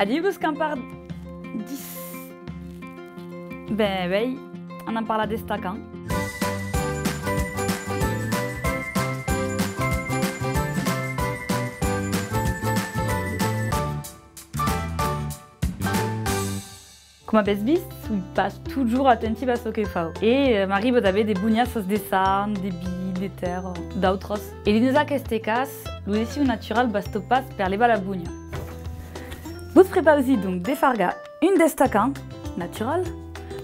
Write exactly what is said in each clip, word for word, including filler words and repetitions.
Adiu los campardis! Ben, uèi, anam parlar d'estacan. Coma avètz vist, soi pas totjorn atentiva a çò que fau. E, eh, m'arriba d'aver de bonhassas de sang, de vin, de tèrra, d'autras. E dins aqueste cas, lo lessiu natural basta pas per levar la bonha. Vos prepausi donc de fargar un destacan natural,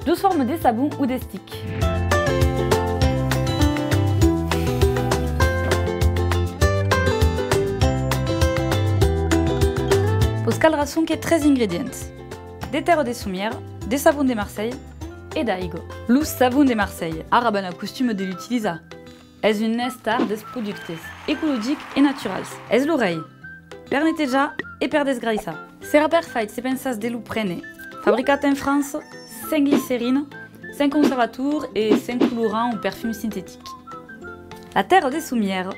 dusfòrma de sabon o d'estic. Vos caldrà sonque tres ingredients: de tèrra de somièra, de sabon de Marselha e d'aiga. Lo sabon de Marselha, ara ben acostuma de l'utilizar. Es un estar dels productes ecologics e naturals. Es lo rei per netejar e per desgraissar. Serà perfait se pensatz de lo prene fabricat en França, sens glicerina, sens conservator e sens colorant o perfum sintetic. La tèrra de somièra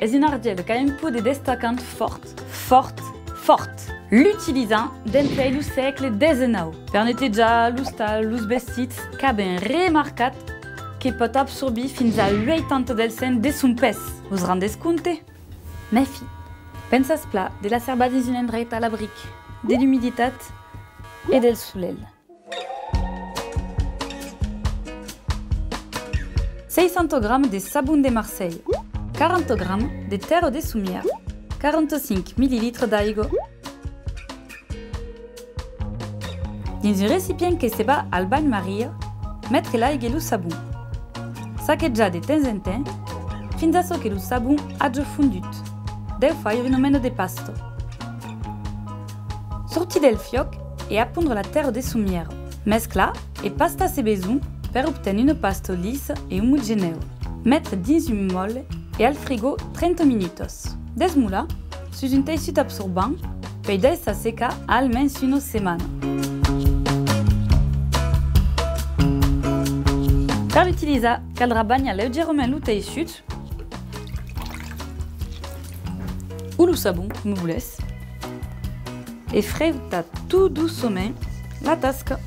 es un argèl qu'a un poder destacant fòrt, fòrt, fòrt. L'utilizan dempuèi lo sègle dètz-e-nòu per netejar l'ostal, los vestits, qu'a ben remarcat que pòt absorbir fins a ueitanta del cent de son pes. Vos rendètz compte? Mèfi, pensatz plan de la serbar dins un endrech a l'abric de l'umiditat e del solelh. Seissanta grams de sabon de Marselha, quaranta grams de tèrra de somièra, quaranta-cinc millilitres d'aiga. Dins un recipient que se va al banh-maria, metre l'aiga e lo sabon. Saquejar de temps en temps, fins a çò que lo sabon aja fondut. Deu faire una mena de pasta. Sortir del fiòc e apondre la tèrra de somièra. Mesclar e pastar se besonh per obténer una pasta lissa e omogenèa. Metre dins un mòtle e al frigo trenta minutas. Desmolar sus un teissut absorbant, puèi daissar secar almens una setmana. Per l'utilizar, caldrà banhar leugièrament lo teissut o lo sabon, coma volètz, e freutar tot doçament la tasca.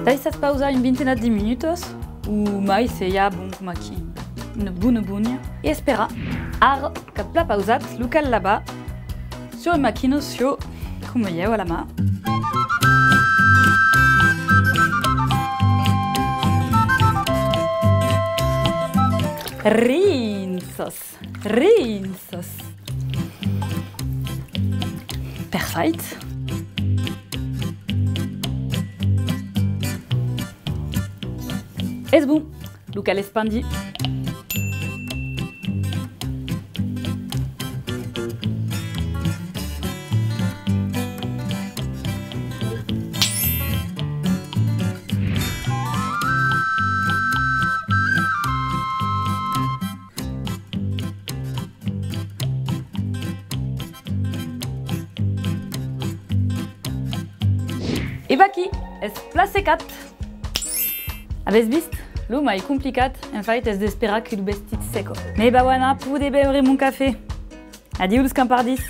Daissatz pausar un vintenat de minutas, o mai se i a, bon, coma aquí, una bona bonha, e esperar. Ara qu'a plan pausat, lo cal lavar sus una maquina, siá coma ieu, a la man. Rinças, rinças. Perfait. Es bon. Lo cal espandir. E vaquí, es plan secat! Avètz vist? Lo mai complicat, en fait, es d'esperar que lo vestit seca. Me vau anar poder beure mon cafè. Adiu los campardis!